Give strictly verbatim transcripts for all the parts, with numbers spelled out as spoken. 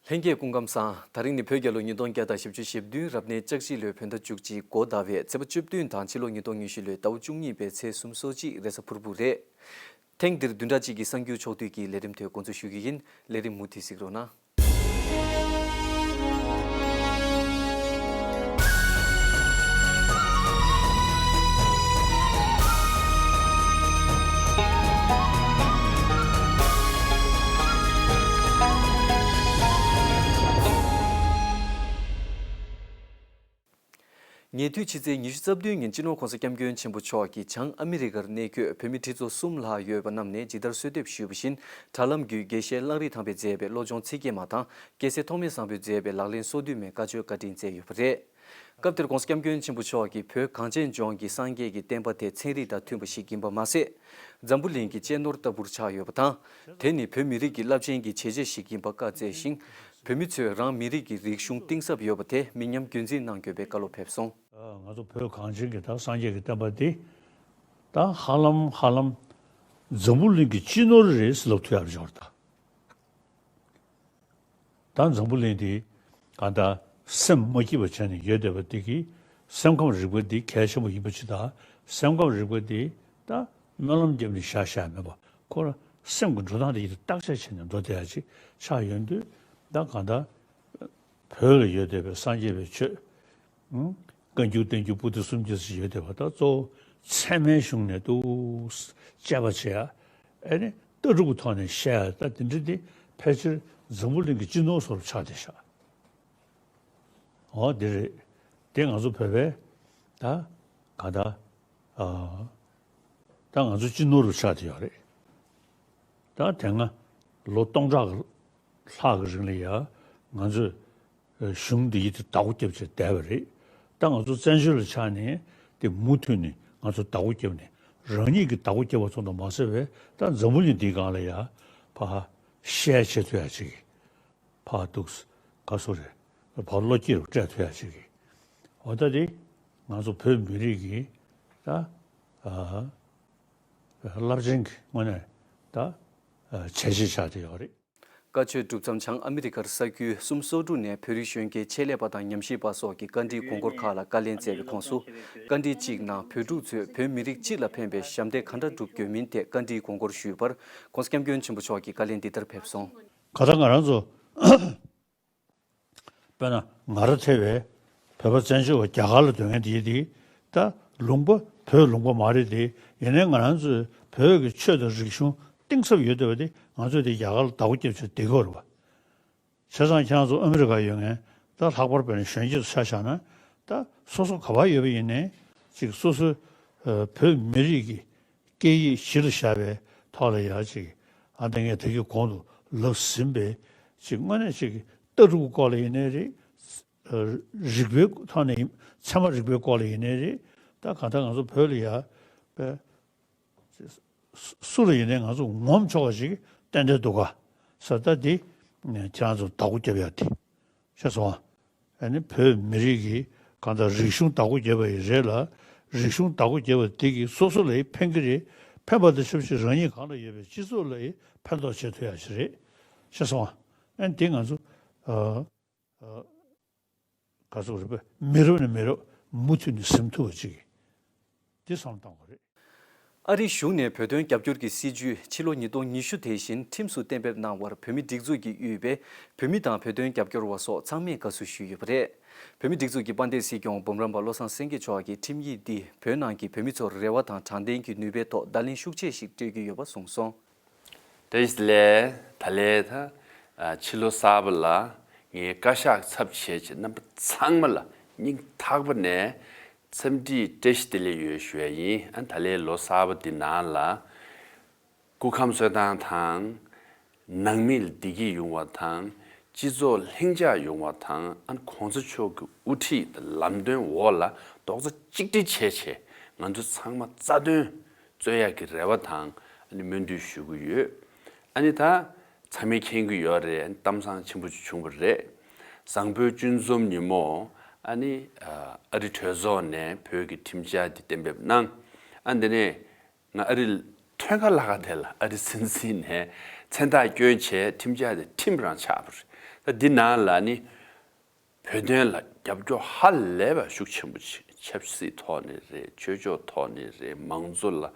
ལྷན་རྒྱས་སྐུ་ཁམས་བཟང་། དེ་རིང་ནི་བོད་རྒྱལ་ལོ་ཉིས་སྟོང་བརྒྱ་དང་བཞི་བཅུ་ཞེ་བདུན། རབ་གནས་ལྕགས་བཞི་ལོའི་བོད་ཟླ་བཅུ་གཅིག་འགོ་ཟླ་བའི་ཚེས་པ་བཅུ་བདུན་དང་ཕྱི་ལོ་ཉིས་སྟོང་ཉི་ཤུ་ལོའི་ཟླ་བ་བཅུ་གཉིས་པའི་ཚེས་སུམ་ཅུ་སོ་གཅིག་རེས་གཟའ་ཕུར་བུ་རེད། ཐེངས་འདིར་བདུན་ཕྲག་གཅིག་གི་གསར་འགྱུར་ཕྱོགས་བསྡུས་ཀྱི་ལས་རིམ་དེ་འགོ་འཛུགས་ཞུ་གི་ཡིན། ལས་རིམ་མུ་མཐུད་གཟིགས་རོགས་གནང་། ཉེ་དུས་ཕྱི་ཚེས་ཉི་ཤུ་རྩ་བདུན་ཉིན་སྤྱི་ནོར་༸གོང་ས་༸སྐྱབས་མགོན་ཆེན་པོ་མཆོག་གིས་བྱང་ཨ་མི་རི་ཀར་གནས་འཁོད་བོད་མི་ཁྲི་ཚོ་གསུམ་ལྷག་ཡོད་པ་རྣམས་ནས་ཇི་ལྟར་གསོལ་འདེབས་ཞུས་པ་བཞིན། དྲ་ལམ་བརྒྱུད་དགེ་བཤེས་གླང་རི་ཐང་པས་མཛད་པའི་བློ་སྦྱོང་ཚིག་བརྒྱད་མ་དང་། སྐྱ་སེར་ཐོགས་མེད་བཟང་པོས་མཛད་པའི་ལག་ལེན་སོ་བདུན་མའི་བཀའ་ཆོས་བཀའ་དྲིན་སྩལ་ཡོད་པ་རེད། སྐབས་དེར་༸གོང་ས་༸སྐྱབས་མགོན་ཆེན་པོ་མཆོག་གིས་བོད་གངས་ཅན་ལྗོངས་ཀྱི་སངས་རྒྱས་ཀྱི་བསྟན་པ་དེ་ཚན་རིག་དང་མཐུན་པ་ཞིག་ཡིན་པ་མ་ཟད། འཛམ་བུ་གླིང་གི་གཅེས་ནོར་ལྟ་བུར་ཆགས་ཡོད་པ་དང་། དེ་ནི་བོད་མི་རིགས་ཀྱི་རླབས་ཆེན་གྱི་བྱས་རྗེས་ཤིག་ཡིན་པ་བཀའ་སྩལ་ཞིང་། བོད་མི་ཚོས་རང་མི་རིགས་ཀྱི་རིག་གཞུང་གཏིང་ཟབ་ཡོད་པ་དེ་མི་ཉམས་རྒྱུན་འཛིན་གནང་དགོས་པའི་བཀའ་སློབ་ཕེབས་སོང་། ང་ཚོ་བོད་གངས་ཅན་གྱི་ད་སངས་རྒྱས་ཀྱི་བསྟན་པ་འདི་ད་ཧ་ལམ་ཧ་ལམ་འཛམ་བུ་གླིང་གི་སྤྱི་ནོར་རེད་ཟེར་ལབ་ཐུབ་ཡག་འབྱོར་ད། ད་འཛམ་བུ་གླིང་འདི་གང་ལྟར་སེམས་མ་སྐྱིད་པ་བྱས་ནས་ཡོད་བསྡད་པ་འདི་གིས། སེམས་ཁམས་རིག་པ་འདི་གལ་ཆེན་པོ་ཡིན་པ་ཅིག་དང་། སེམས་ཁམས་རིག་པ་འདི་ད་སྨོན་ལམ་བརྒྱབ་ནས་བཞག་བཞག་མེད་པ། ཁོ་རང་སེམས་ཀྱི་འགྲོ་སྟངས་དེ་ཡིད་དུ་བརྟག་དཔྱད་བྱས་ནས་འགྲོ་བསྡད་ཡ་ཅིག་ཆགས་ཡོང་དུས། ད་གང་ལྟར་བོད་ལ་ཡོད་བསྡད་པའི་སངས་རྒྱས་པའི་ཆོས། ཨང་། བཀའ་འགྱུར་བསྟན་འགྱུར་པོ་ཏི་སུམ་བརྒྱ་ཙམ་ཡོད་བསྡད་པ། ད་གཙོ་བོ་ཚད་མའི་གཞུང་ནས་འདུག་དཔྱད་པ་བྱེད་ཡ། ཨ་ནི་ལྟ་གྲུབ་ཀྱི་ཐོག་ནས་བཤད་ཡ། ད་དེ་འདྲ་དེ་ཕལ་ཆེར་འཛམ་བུ་གླིང་གི་སྤྱི་ནོར་བཟོ་འདྲ་ཆགས་བསྡད་ཤག་འོ་དེ་རེད། དེ་ང་ཚོ་བོད་པའི་ད་ག་ད་ཨ་ད་ང་ཚོ་སྤྱི་ནོར་རུ་ཆགས་བསྡད་ཡོད་རེད། ད་དེ་སྔ་ལོ་སྟོང་ཕྲག་ལྷག་གི་རིང་ལ་ཡ་ང་ཚོས་གཞུང་འདི་ཡིད་དུ་བདག་པོ་བརྒྱབ་བྱས་བསྡད་པ་རེད། ད་ང་ཚོ་བཙན་བྱོལ་ལ་ཆགས་ནས་དེ་མུ་མཐུད་ནས་ང་ཚོ་བདག་པོ་བརྒྱབ་ནས། རང་ཉིད་ཀྱིས་བདག་པོ་བརྒྱབ་པ་ཙམ་དུ་མ་ཟད་པའི། ད་འཛམ་བུ་གླིང་འདིའི་སྒང་ལ་ཡ་ཕར་ཤེར་བྱེད་ཐུབ་ཡ་ཅིག་གིས། ཕར་འདུག་ག་སོ་རེད། ཕར་བློ་སྐྱེད་རུ་སྤྲད་ཐུབ་ཡ་ཅིག་གིས། འོ་ད་དེ་ང་ཚོ་བོད་མི་རིགས་ཀྱི་ད་ཨ་རླབས་ཆེན་གྱི་ངོས་ནས་ད་ཨ་བྱས་རྗེས་ཆགས་བསྡད་ཡོད་རེད། བཀའ་ཆོས་སྒྲུབ་མཚམས་བྱང་ཨ་མི་རི་ཀར་ས་ཁུལ་གསུམ་སོ་དྲུག་ནས་བོད་རིགས་གཞོན་སྐྱེས་ཆེད་ལས་པ་དང་ཉམས་ཞིབ་པ་སོགས་ཀྱིས་བཀའ་འདྲིའི་དགོངས་སྐོར་ཁག་ལ་བཀའ་ལན་སྩལ་བའི་ཁོངས་སུ། བཀའ་འདྲི་གཅིག་ནང་བོད་ཕྲུག་ཚོས་བོད་མི་རིགས་སྤྱི་ལ་ཕན་པའི་ཞབས་འདེགས་ག་འདྲ་སྒྲུབ་དགོས་མིན་ཐད་བཀའ་འདྲིའི་དགོངས་སྐོར་ཞུས་པར། ༸གོང་ས་༸སྐྱབས་མགོན་ཆེན་པོ་མཆོག་གིས་བཀའ་ལན་འདི་ལྟར་ཕེབས་སོང་། ག་ད་ང་རང་ཚོ་དཔེར་ན་ང་རང་ཐེ་བའི་བོད་པ་བཙན་བྱོལ་བ་རྒྱ་གར་ལ་སྡོད་མཁན་དེ་དེ་ད་ལུང་པ་བོད་ལུང་པ་མ་རེད་དེ། ཡིན་ནའི་ང་རང་ཚོའི་བོད་ཀྱི་ཆོས་དང་རིག་གཞུང་གཏིང་ཟབ་ཡོད་བསྡད་པ་དེ་ང་ཚོས་དེ་རྒྱ་གར་ལ་བདག་པོ་རྒྱབ་བྱས་བསྡད་ཀྱི་ཡོད་རེད་པ། བྱས་ཙང་ཁྱེད་རང་ཚོ་ཨ་མི་རི་ཀར་ཡོད་མཁན་ད་ལྷག་པར་དཔེར་ན་གཞོན་སྐྱེས་ཚོ་ཆ་བཞག་ན། ད་སོ་སོ་ག་པར་ཡོད་པ་ཡིན་ནའི་ཅིག་སོ་སོའི་ཨ་བོད་མི་རིགས་ཀྱི་སྐད་ཡིག་གཞི་ལ་བཞག་པའི་ཐོག་ལ་ཡ་ཅིག་ཨ་ད་ངས་ད་གིན་གོང་དུ་ལབ་ཟིན་པའི་ཅིག་དངོས་གནས་ཅིག་ལྟ་གྲུབ་ཀྱི་སྐོར་ལ་ཡིན་ནའི་རེད། ཨ་རིག་པའི་ཐོག་ནས་ཡིན། ཚད་མ་རིག་པའི་སྐོར་ལ་ཡིན་ནའི་རེད། ད་གང་ལྟར་ང་ཚོ་བོད་ལ་ཡ་པའི་སུ་ལ་ཡིན་ནའི་ང་ཚོ་ངོམ་ཆོག་པ་ཞིག་ཏན་ཏན་འདུག་ག་ས། ད་འདི་ཁྱེད་རང་ཚོ་བདག་པོ་རྒྱབ་ཡ་དེ་ཤེས་སོང་ཨ། ཨ་ནི་བོད་མི་རིགས་ཀྱི་གང་ལྟར་རིག་གཞུང་བདག་པོ་རྒྱབ་པ་ཡི་རེད་ལ། རིག་གཞུང་བདག་པོ་རྒྱབ་པ་འདི་གིས་སོ་སོ་ལ་ཕན་གྱི་རེད། ཕན་པ་དང་ཆབས་ཅིག་རང་ཉིད་གང་ལ་ཡོད་པའི་སྤྱི་ཚོགས་ལ་ཕན་ཐོགས་བྱེད་ཐུབ་ཡ་ཞིག་རེད། ཤེས་སོང་ཨ། ཨ་ནི་འདི་ང་ཚོ་ཨ། ག་ཚོད་རེད་པས། མི་རབས་ནས་མི་རབས་མུ་མཐུད་ནས་ཟིན་ཐུབ་པ་ཅིག་འདི་བསམ་བློ་གཏོང་དགོས་རེད། ཨ་རིའི་གཞུང་ནས་བོད་དོན་རྒྱབ་སྐྱོར་གྱི་སྲིད་ཇུས་ཕྱི་ལོ་ཉིས་སྟོང་ཉི་ཤུ་དེ་བཞིན་ཁྲིམས་སུ་གཏན་འབེབས་གནང་བར་བོད་མིའི་སྒྲིག་འཛུགས་ཀྱིས་དབུས་པའི་བོད་མི་དང་བོད་དོན་རྒྱབ་སྐྱོར་བ་སོགས་ཚང་མས་དགའ་བསུ་ཞུས་ཡོད་པ་རེད། བོད་མིའི་སྒྲིག་འཛུགས་ཀྱི་དཔལ་ལྡན་སྲིད་སྐྱོང་འབུམ་རམས་པ་བློ་བཟང་སེང་གེ་མཆོག་གིས་ཁྲིམས་ཡིག་འདིས་བོད་ནང་གི་བོད་མི་ཚོར་རེ་བ་དང་དྲང་བདེན་གྱི་ནུས་པའི་ཐོག་བརྡ་ལན་ཤུགས་ཆེ་ཞིག་སྤྲོད་ཀྱི་ཡོད་པ་གསུངས་སོང་། བཀྲ་ཤིས་བདེ་ལེགས། ད་ལན་ད་ཨ་ཕྱི་ལོ་གསར་པ་ལ་ངའི་བཀའ་ཤག་ཚབ་བྱས་བྱས་རྣམ་པ་ཚང་མ་ལ་སྙིང་ཐག་པ་ནས་འཚམས་འདྲི་བཀྲ་ཤིས་བདེ་ལེགས་ཡོད་ཞུ་ཡ་ཡིན། ཨ་ད་ལན་ལོ་གསར་པ་འདི་ནང་ལ་སྐུ་ཁམས་གསོ་སྟངས་དང་། ནང་མི་ལ་བདེ་སྐྱིད་ཡོང་བ་དང་། སྤྱི་ཚོགས་ལྷིང་འཇགས་ཡོང་བ་དང་། ཨ་༸གོང་ས་མཆོག་གི་དབུ་ཁྲིད་དང་ལམ་སྟོན་འོག་ལ་རྡོག་རྩ་གཅིག་སྒྲིལ་བྱས་བྱས་ང་ཚོ་ཚང་མ་རྩ་དོན་རྩོད་ཡག་གི་རེ་བ་དང་ཨ་ནི་སྨོན་འདུན་ཞུ་གི་ཡོད། ཨ་ནི་ད་ཚང་མས་མཁྱེན་གྱི་ཡོད་རེད། གཏམ་བཟང་ཆེན་པོ་ཅིག་བྱུང་བ་རེད། བཟང་པོའི་གཅུན་འཛོམས་ཉིན་མོ་ཨ་ནི་ཨ་རི་གྲོས་ཚོགས་ནས་བོད་ཀྱི་ཁྲིམས་འཆར་འདི་གཏན་འབེབས་གནང་། ཨ་འདི་ནས་ང་ཨ་རི་ཐོན་ཁ་ལྷག་ག་དེ་ལ་ཨ་རི་སྲིད་འཛིན་ནས་མཚན་རྟགས་བསྐྱོན་བྱས་ཁྲིམས་འཆར་དེ་ཁྲིམས་རང་ཆགས་པ་རེད། ད་འདི་ནང་ལ་ནི་བོད་དོན་ལ་རྒྱབ་སྐྱོར་ཧ་ལས་པ་ཤུགས་ཆེན་པོ་བྱེད། ཆབ་སྲིད་ཐོག་ནས་རེད། ཆོས་ཕྱོགས་ཐོག་ནས་རེད། མང་གཙོ་ལ་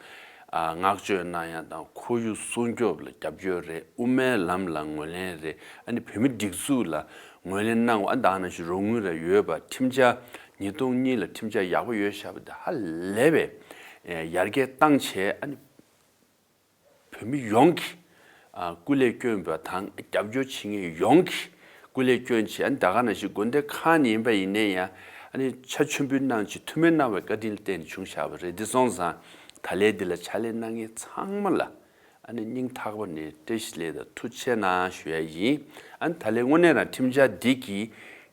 ཨ་བསྔགས་བརྗོད་གནང་ཡ་དང་ཁོར་ཡུག་སྲུང་སྐྱོབ་ལ་རྒྱབ་སྐྱོར་རེད། དབུ་མའི་ལམ་ལ་ངོས་ལེན་རེད། ཨ་ནི་བོད་མི་སྒྲིག་འཛུགས་ལ་ངོས་ལེན་གནང་བ། ཨ་ད་ག་ནང་བཞིན་རོགས་དངུལ་ར་ཡོད་པ། ཁྲིམས་འཆར་ཉིས་སྟོང་གཉིས་ལ་ཁྲིམས་འཆར་ཡག་པོ་ཡོད་བཞག་པ་དེ་ཧ་ལས་པའི་ཡར་རྒྱས་བཏང་བྱས། ཨ་ནི་བོད་མི་ཡོངས་ཀྱིས་ཨ་སྐུ་ལས་བསྐྱོན་པ་དང་རྒྱབ་སྐྱོར་བྱེད་མཁན་ཡོངས་ཀྱིས་སྐུ་ལས་བསྐྱོན་བྱས། ཨ་ནི་ད་ག་ནང་བཞིན་དགོན་སྡེ་ཁག་ནས་ཡིན་པ་ཡིན་ནའི་ཡང་ཨ་ནི་ཕྱག་མཆོད་འབུལ་གནང་བྱས་ཐུགས་སྨོན་གནང་བའི་བཀའ་དྲིན་ལ་བརྟེན་ནས་བྱུང་བཞག་པ་རེད། འདི་སོང་ཙང་ད་ལན་འདི་ལ་ཕྱག་ལས་གནང་མཁན་ཚང་མ་ལ་ཨ་ནི་སྙིང་ཐག་པ་ནས་བཀྲ་ཤིས་བདེ་ལེགས་དང་ཐུགས་རྗེ་གནང་ཞུ་ཡ་ཡིན། ཨ་ནི་ད་ལན་དངོས་གནས་རང་ཁྲིམས་འཆར་འདི་གིས་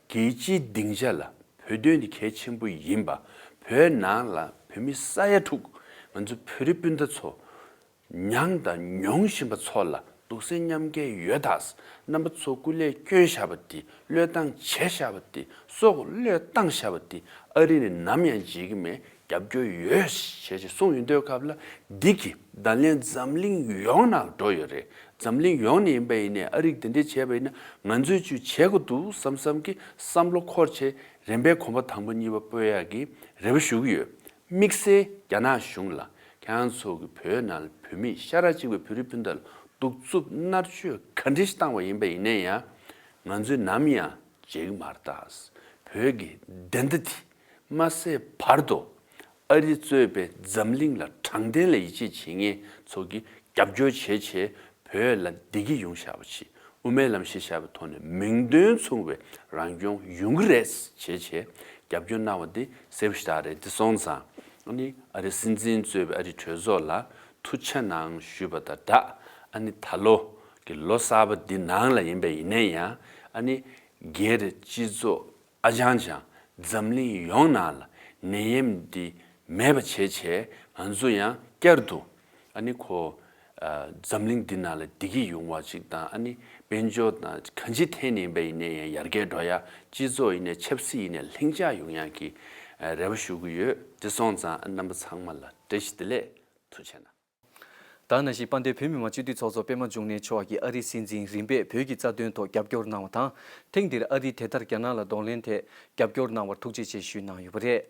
རྒྱལ་སྤྱིའི་སྡིངས་ཆ་ལ་བོད་དོན་འདི་གལ་ཆེན་པོ་ཡིན་པ། བོད་ནང་ལ་བོད་མི་ས་ཡ་དྲུག་ང་ཚོ་བོད་རིགས་སྤུན་ཟླ་ཚོ་མྱངས་དང་མྱོང་བཞིན་པ་ཚོ་ལ་གདུང་སེམས་མཉམ་སྐྱེད་ཡོད་ད། རྣམ་པ་ཚོ་སྐུ་ལས་བསྐྱོན་བཞག་པ་དེ། བློས་བཏང་བྱས་བཞག་པ་དེ། སྲོག་བློས་བཏང་བཞག་པ་དེ་ཨ་རི་ནས་ནམ་ཡང་བརྗེད་ཀྱི་མེད། རྒྱབ་སྐྱོར་ཡོད་ཞེས་ཞེས་གསུངས་ཡོང་དུས་སྐབས་ལ། འདི་གིས་ད་ལན་འཛམ་གླིང་ཡོངས་ནང་འགྲོ་ཡོད་རེད། འཛམ་གླིང་ཡོངས་ནས་ཡིན་པ་ཡིན་ནའི་ཨ་རིས་དེ་འདྲས་བྱས་པ་ཡིན་ན་ང་ཚོས་ཅིག་བྱེད་དགོས་འདུག་བསམ་བསམ་གྱི་བསམ་བློ་འཁོར་བྱས། རིམ་པས་གོམ་པ་དང་པོ་གཉིས་པ་སྤོ་ཡག་གི་རེ་བ་ཞུ་གི་ཡོད། དམིགས་བསལ་རྒྱ་ནག་གཞུང་ལ་ཁྱེད་རང་ཚོ་གི་བོད་ནང་ལ་བོད་མི་ཤ་ཁྲག་གཅིག་པའི་བོད་རིགས་སྤུན་ཟླ་ལ་གདུག་རྩུབ་མནར་གཅོད་ག་འདྲ་ཞིག་བཏང་བ་ཡིན་པ་ཡིན་ན་ཡང་། ང་ཚོས་ནམ་ཡང་བརྗེད་ཀྱི་མ་རེད་ད། བོད་ཀྱི་བདེན་མཐའ་དེ་མ་གསལ་བར་དུ་ཨ་རི་གཙོས་པའི་འཛམ་གླིང་ལ་དྲང་བདེན་ལ་ཡིད་ཆེས་བྱེད་མཁན་ཚོ་གིས་རྒྱབ་སྐྱོར་བྱས་བྱས། བོད་ལ་བདེ་སྐྱིད་ཡོང་བཞག་པ་ཞིག་དབུ་མའི་ལམ་ཞེས་བྱ་བའི་ཐོག་ནས་མིང་དོན་མཚུངས་པའི་རང་སྐྱོང་ཡོང་གི་རེད་ཅེས་བྱས་རྒྱབ་སྐྱོར་གནང་བ་འདི་གསལ་པོ་ཞེ་དྲག་རེད། འདི་སོང་ཙང་ཨ་ནི་ཨ་རིའི་སྲིད་འཛིན་གཙོས་པའི་ཨ་རིའི་གྲོས་ཚོགས་ལ་ཐུགས་རྗེ་གནང་ཞུས་པ་དང་སྦྲགས། ཨ་ནི་ད་ལོ་གི་ལོ་གསར་པ་འདི་ནང་ལ་ཡིན་པ་ཡིན་ན་ཡང་ཨ་ནི་སྒེར་སྤྱི་ཚོགས་ཨ་ཅང་ཅང་འཛམ་གླིང་ཡོངས་ནང་ལ་ནད་ཡམས་འདི་མེད་པ་བྱས་བྱས། ང་ཚོ་ཡང་བསྐྱར་དུ་ཨ་ནི་ཁོ་ཨ་འཛམ་གླིང་འདི་ནང་ལ་བདེ་སྐྱིད་ཡོང་བ་ཅིག་དང་། ཨ་ནི་དཔལ་འབྱོར་དང་གང་ཅིའི་ཐད་ནས་ཡིན་པ་ཡིན་ནའི་ཡང་ཡར་རྒྱས་འགྲོ་ཡ། སྤྱི་ཚོགས་ཡིན་ནའི་ཆབ་སྲིད་ཡིན་ནའི་ལྷིང་འཇགས་ཡོང་ཡ་གི་ཨ་རེ་བ་ཞུ་གི་ཡོད། དེ་སོང་ཙང་ཨ་རྣམ་པ་ཚང་མ་ལ་བཀྲ་ཤིས་བདེ་ལེགས། ཐུགས་རྗེ་གནང་། ད་ག་ནང་བཞིན་དཔལ་ལྡན་བོད་མི་མང་སྤྱི་འཐུས་ཚོགས་གཙོ་པད་མ་འབྱུང་གནས་མཆོག་གིས་ཨ་རིའི་སྲིད་འཛིན་རིམ་པས་བོད་ཀྱི་རྩ་དོན་ཐོག་རྒྱབ་སྐྱོར་གནང་བ་དང་། ཐེངས་འདིར་ཨ་རིས་དེ་ལྟར་རྒྱ་ནག་ལ་གདོང་ལེན་ཐད་རྒྱབ་སྐྱོར་གནང་བར་ཐུགས་རྗེ་ཆེ་ཞུས་གནང་ཡོད་པ་རེད།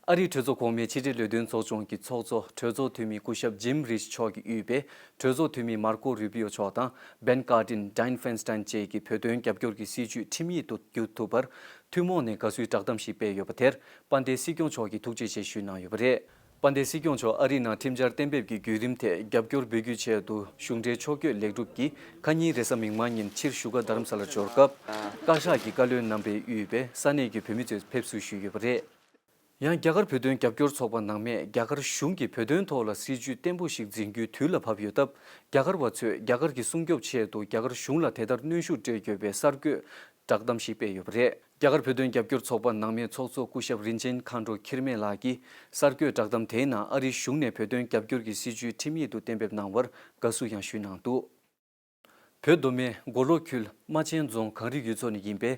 ཨ་རིའི་གྲོས་ཚོགས་གོང་མའི་ཕྱི་དྲིལ་ལས་དོན་ཚོགས་ཆུང་གི་ཚོགས་གཙོ་གྲོས་ཚོགས་འཐུས་མི་སྐུ་ཞབས་ཇིམ་རིཆ་མཆོག་གིས་དབུས་པའི་གྲོས་ཚོགས་འཐུས་མི་མར་ཀོ་རུ་པི་ཡོ་མཆོག་དང་། བེན་ཀར་ཏིན། ཌའིན་ཧྥེན་སྟན་བཅས་ཀྱིས་བོད་དོན་རྒྱབ་སྐྱོར་གྱི་སྲིད་བྱུས་ཁྲིམས་ཡིག་ཏུ་བསྒྱུར་ཐུབ་པར་ཐུན་མོང་ནས་དགའ་བསུའི་བསྒྲགས་གཏམ་ཞིག་སྤེལ་ཡོད་པ་དེར། དཔལ་ལྡན་སྲིད་སྐྱོང་མཆོག་གིས་ཐུགས་རྗེ་ཆེ་ཞུས་གནང་ཡོད་པ་རེད། དཔལ་ལྡན་སྲིད་སྐྱོང་མཆོག་ཨ་རིའི་ནང་ཁྲིམས་འཆར་གཏན་འབེབས་ཀྱི་བརྒྱུད་རིམ་ཐད་རྒྱབ་སྐྱོར་འབུལ་རྒྱུའི་ཆེད་དུ་གཞུང་འབྲེལ་ཕྱོགས་བསྐྱོད་ལེགས་གྲུབ་ཀྱིས་ཁ་ཉིན་རེས་གཟའ་མིག་དམར་ཉིན་ཕྱིར་བཞུགས་སྒར་རྡ་རམ་ས་ལར་འབྱོར་སྐབས། བཀའ་ཤག་གི་བཀའ་བློན་རྣམ་པས་དབུས་པའི་ས་གནས་ཀྱི་བོད་མི་ཚོས་ཕེབས་བསུ་ཞུས་ཡོད་པ་རེད། ཡང་རྒྱ་གར་བོད་དོན་རྒྱབ་སྐྱོར་ཚོགས་པ་ནང་མས་རྒྱ་གར་གཞུང་གིས་བོད་དོན་ཐོག་ལ་སྲིད་བྱུས་བརྟན་པོ་ཞིག་འཛིན་རྒྱུའི་དུས་ལ་བབ་ཡོད་སྟབས། རྒྱ་གར་བ་ཚོས་རྒྱ་གར་གྱི་སྲུང་སྐྱོབ་ཆེད་དུ་རྒྱ་གར་གཞུང་ལ་དེ་ལྟར་གནོན་ཤུགས་སྤྲོད་དགོས་པའི་གསར་འགོད་བསྒྲགས་གཏམ་ཞིག་སྤེལ་ཡོད་པ་རེད། རྒྱ་གར་བོད་དོན་རྒྱབ་སྐྱོར་ཚོགས་པ་ནང་མའི་ཚོགས་གཙོ་སྐུ་ཞབས་རིན་ཆེན་མཁའ་འགྲོ་འཁྱིལ་མེད་ལགས་ཀྱིས་གསར་འགོད་བསྒྲགས་གཏམ་དེའི་ནང་ཨ་རིའི་གཞུང་ནས་བོད་དོན་རྒྱབ་སྐྱོར་གྱི་སྲིད་བྱུས་ཁྲིམས་ཡིག་ཏུ་གཏན་འབེབས་གནང་བར་དགའ་བསུ་ཡང་ཞུས་གནང་འདུག་བོད་མདོ་སྨད་མགོ་ལོག་ཁུལ་རྨ་ཆེན་རྫོང་གངས་རི་ཡུལ་ཚོ་ནས་ཡིན་པའི་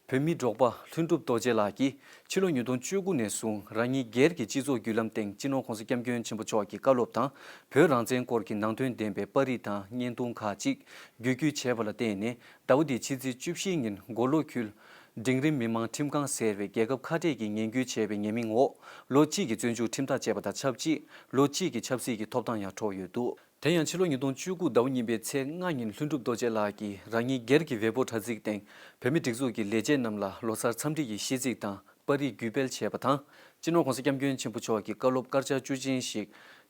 བོད་མི་འབྲོག་པ་ལྷུན་གྲུབ་རྡོ་རྗེ་ལགས་ཀྱིས་ཕྱི་ལོ་ཉིས་སྟོང་བཅུ་དགུ་ནས་བཟུང་རང་ཉིད་སྒེར་གྱི་སྤྱི་ཚོགས་བརྒྱུད་ལམ་སྟེང་སྤྱི་ནོར་༸གོང་ས་༸སྐྱབས་མགོན་ཆེན་པོ་མཆོག་གི་བཀའ་སློབ་དང་བོད་རང་བཙན་སྐོར་གྱི་ནང་དོན་ལྡན་པའི་པར་རིས་དང་བརྙན་ཐུང་ཁག་ཅིག་བརྒྱུད་སྐུལ་བྱས་པ་ལ་བརྟེན་ནས། ཟླ་བ་འདིའི་ཕྱི་ཚེས་བཅུ་བཞི་ཉིན་མགོ་ལོག་ཁུལ་འབྲིང་རིམ་མི་དམངས་ཁྲིམས་ཁང་ཟེར་བའི་རྒྱལ་ཁབ་ཁ་བྲལ་གྱི་ངན་སྐུལ་བྱས་པའི་ཉེས་མིང་འོག་ལོ་གཅིག་གི་བཙོན་འཇུག་ཁྲིམས་ཐག་བཅད་པ་དང་ཆབས་ཅིག་ལོ་གཅིག་གི་ཆབ་སྲིད་ཀྱི་ཐོབ་ཐང་ཡང་འཕྲོག་ཡོད་འདུག་དེ་ཡང་ཕྱི་ལོ་ཉིས་སྟོང་བཅུ་དགུ་ཟླ་བ་གཉིས་པའི་ཚེས་ལྔ་ཉིན་ལྷུན་གྲུབ་རྡོ་རྗེ་ལགས་ཀྱིས་རང་ཉིད་སྒེར་གྱི་ཝེ་པོ་དྲ་ཚིགས་སྟེང་བོད་མི་སྒྲིག་འཛུགས་ཀྱི་ལས་བྱེད་རྣམས་ལ་ལོ་གསར་འཚམས་འདྲི་ཡི་ཤིས་ཚིག་དང་པར་རིས་བརྒྱུད་སྤེལ་བྱས་པ་དང་། སྤྱི་ནོར་༸གོང་ས་༸སྐྱབས་མགོན་ཆེན་པོ་མཆོག་གི་བཀའ་སློབ་དཀར་ཆག་བཅུ་ཅན་ཞིག་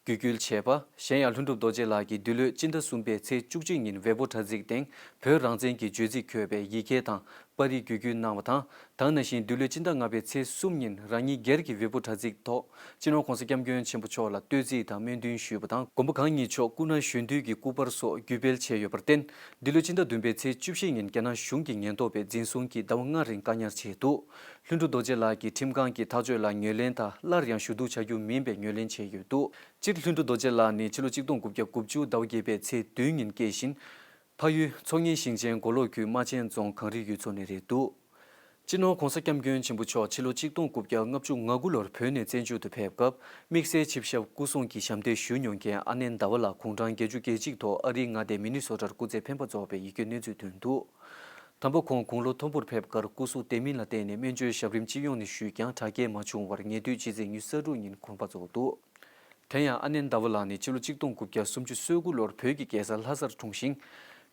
བརྒྱུད་སྐུལ་བྱས་པ། གཞན་ཡང་ལྷུན་གྲུབ་རྡོ་རྗེ་ལགས་ཀྱིས་འདི་ལོའི་སྤྱི་ཟླ་གསུམ་པའི་ཚེས་བཅུ་གཅིག་ཉིན་ཝེ་པོ་དྲ་ཚིགས་སྟེང་བོད་རང་བཙན་གྱི་བརྗོད་ཚིག་འཁོད་པའི་ཡི་གེ་དང་པར་རིས་བརྒྱུད་སྐུལ་གནང་བ་དང་། ད་ག་ནང་བཞིན་འདི་ལོའི་སྤྱི་ཟླ་ལྔ་པའི་ཚེས་གསུམ་ཉིན་རང་ཉིད་སྒེར་གྱི་ཝེ་པོ་དྲ་ཚིགས་ཐོག་སྤྱི་ནོར་༸གོང་ས་༸སྐྱབས་མགོན་ཆེན་པོ་མཆོག་ལ་བསྟོད་ཚིག་དང་སྨོན་འདུན་ཞུས་པ་དང་། མགོན་པོ་གང་ཉིད་མཆོག་སྐུ་ན་གཞོན་དུས་ཀྱི་སྐུ་པར་སོགས་བརྒྱུད་སྤེལ་བྱས་ཡོད་པར་བརྟེན། འདི་ལོའི་སྤྱི་ཟླ་བདུན་པའི་ཚེས་བཅུ་བཞི་ཉིན་རྒྱ་ནག་གཞུང་གིས་ཉེན་རྟོག་པས་འཛིན་བཟུང་གིས་ཟླ་བ་ལྔ་རིང་བཀག་ཉར་བྱས་འདུག་ལྷུན་གྲུབ་རྡོ་རྗེ་ལགས་ཀྱིས་ཁྲིམས་ཁང་གི་ཐག་གཅོད་ལ་ངོས་ལེན་དང་སླར་ཡང་ཞུ་གཏུག་བྱ་རྒྱུ་མིན་པའི་ངོས་ལེན་བྱས་ཡོད་འདུག་སྤྱིར་ལྷུན་གྲུབ་རྡོ་རྗེ་ལགས་ནི་ཕྱི་ལོ་གཅིག་སྟོང་དགུ་བརྒྱ་དགུ་བཅུ་ཟླ་བ་བརྒྱད་པའི་ཚེས་བདུན་ཉིན་སྐྱེས་ཤིང་། ཕ་ཡུལ་མཚོ་སྔོན་ཞིང་ཆེན་མགོ་ལོག་ཁུལ་རྨ་ཆེན་རྫོང་གངས་རི་ཡུལ་ཚོ་ནས་རེད་འདུག་སྤྱི་ནོར་༸གོང་ས་༸སྐྱབས་མགོན་ཆེན་པོ་མཆོག་ཕྱི་ལོ་གཅིག་སྟོང་དགུ་བརྒྱ་ལྔ་བཅུ་ང་དགུ་ལོར་བོད་ནས་བཙན་བྱོལ་དུ་ཕེབས་སྐབས། དམིགས་བསལ་ཆིབས་ཞབས་སྐུ་སྲུང་གི་ཞབས་འདེགས་ཞུ་མྱོང་མཁན་ཨ་ནེ་ཟླ་བ་ལགས་དགུང་གྲངས་བརྒྱད་ཅུ་གྱ་གཅིག་ཐོག་ཨ་རིའི་མངའ་སྡེ་མི་ནི་སོ་ཊར་སྐུ་ཚེ་འཕེན་པ་རྫོགས་པའི་ཡིད་སྐྱོའི་གནས་ཚུལ་ཐོན་འདུག་དམ་པ་ཁོང་དགུང་ལོ་མཐོན་པོར་ཕེབས་ཁར་སྐུ་གཟུགས་བདེ་མིན་ལ་བརྟེན་ནས་སྨན་བཅོས་ཞབས་རིམ་སྤྱི་ཡོངས་ནས་ཞུས་ཀྱང་དྲག་སྐྱེད་མ་བྱུང་བར་ཉེ་དུས་ཕྱི་ཚེས་ཉི་ཤུ་རྩ་དྲུག་ཉིན་དགོངས་པ་རྫོགས་འདུག། དེ་ཡང་ཨ་ནེན་ཟླ་བ་ལགས་ནི་ཕྱི་ལོ་ཆིག་སྟོང་དགུ་བརྒྱ་སུམ་ཅུ་སོ་དགུ་ལོར་བོད་ཀྱི་རྒྱལ་ས་ལྷ་སར་འཁྲུངས་ཤིང་།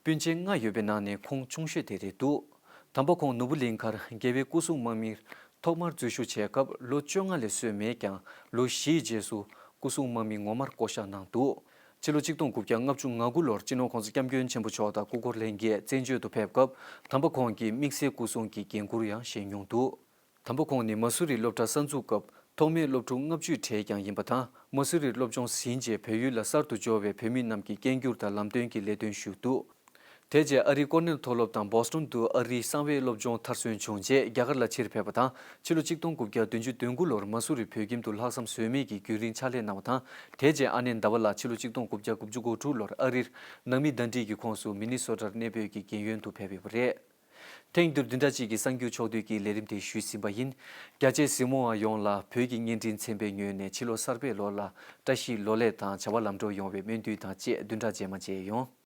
སྤུན་མཆེད་ལྔ་ཡོད་པའི་ནང་ནས་ཁོང་ཆུང་ཤོས་དེ་རེད་འདུག། དམ་པ་ཁོང་ནོར་བུ་གླིང་མཁར་རྒྱལ་བའི་སྐུ་སྲུང་དམག་མིར་ཐོག་མར་འཛུལ་ཞུགས་བྱས་སྐབས་ལོ་བཅོ་ལྔ་ལས་སོན་མེད་ཀྱང་ལོ་བཞིའི་རྗེས་སུ་སྐུ་སྲུང་དམག་མི་ངོ་མར་བསྐོ་བཞག་གནང་འདུག། ཕྱི་ལོ་ཆིག་སྟོང་དགུ་བརྒྱ་ལྔ་བཅུ་ང་དགུ་ལོར་སྤྱི་ནོར་༸གོང་ས་༸སྐྱབས་མགོན་ཆེན་པོ་མཆོག་དང་སྐུ་འཁོར་ལྷན་རྒྱས་བཙན་བྱོལ་དུ་ཕེབས་སྐབས་དམ་པ་ཁོང་གིས་དམིགས་བསལ་སྐུ་སྲུང་གི་འགན་འཁུར་ཡང་བཞེས་མྱོང་འདུག། དམ་པ་ཁོང་ནི་མ་སུ་རི་སློབ་གྲྭ་གསར་འཛུགས་སྐབས་ཐོག་མའི་སློབ་ཕྲུག་ལྔ་བཅུའི་གྲས་ཀྱང་ཡིན་པ་དང་། མ་སུ་རིར་སློབ་སྦྱོང་ཟིན་རྗེས་བལ་ཡུལ་ལ་གསར་དུ་འབྱོར་བའི་བོད་མི་རྣམས་ཀྱི་སྐད་སྒྱུར་དང་ལམ་སྟོན་གྱི་ལས་དོན་ཞུས་འདུག། དེ་རྗེས་ཨ་རིའི་ཀོར་ནེལ་མཐོ་སློབ་དང་བོ་སི་ཊོན་དུ་ཨ་རིའི་གསང་བའི་སློབ་སྦྱོང་མཐར་སོན་བྱུང་རྗེས་རྒྱ་གར་ལ་ཕྱིར་ཕེབས་པ་དང་། ཕྱི་ལོ་ཆིག་སྟོང་དགུ་བརྒྱ་བདུན་ཅུ་དོན་དགུ་ལོར་མ་སུ་རི་བོད་ཁྱིམ་དུ་ལྷག་བསམ་ཟོལ་མེད་ཀྱིས་རྒྱུན་རིང་ཕྱག་ལས་གནང་བ་དང་། དེ་རྗེས་ཨ་ནེ་ཟླ་བ་ལགས་ཕྱི་ལོ་ཆིག་སྟོང་དགུ་བརྒྱ་དགུ་བཅུ་གོ་དྲུག་ལོར་ཨ་རིར་ནང་མི་ཟླ་སྒྲིལ་གྱི་ཁོངས་སུ་མི་ནི་སོ་ཊར་གནས་སྤོས་ཀྱི་རྒན་ཡོལ་དུ་ཕེབས་ཡོད་པ་རེད། ཐེངས་འདིར་བདུན་ཕྲག་གཅིག་གི་གསར་འགྱུར་ཕྱོགས་བསྡུས་ཀྱི་ལས་རིམ་དེ་ཞུས་ཟིན་པ་ཡིན། རྒྱ་ཆེའི་གཟིགས་མོ་བ་ཡོངས་ལ་བོད་ཀྱི་བརྙན་འཕྲིན་ཚན་པའི་ངོས་ནས་ཕྱི་ལོ་གསར་པའི་ལོ་ལ་བཀྲ་ཤིས་ལོ་ལེགས་དང་བྱ་བ་ལམ་འགྲོ་ཡོང་བའི་སྨོན་འདུན་དང་བཅས་བདུན་ཕྲག་རྗེས་མ་མཇལ་ཡོང་།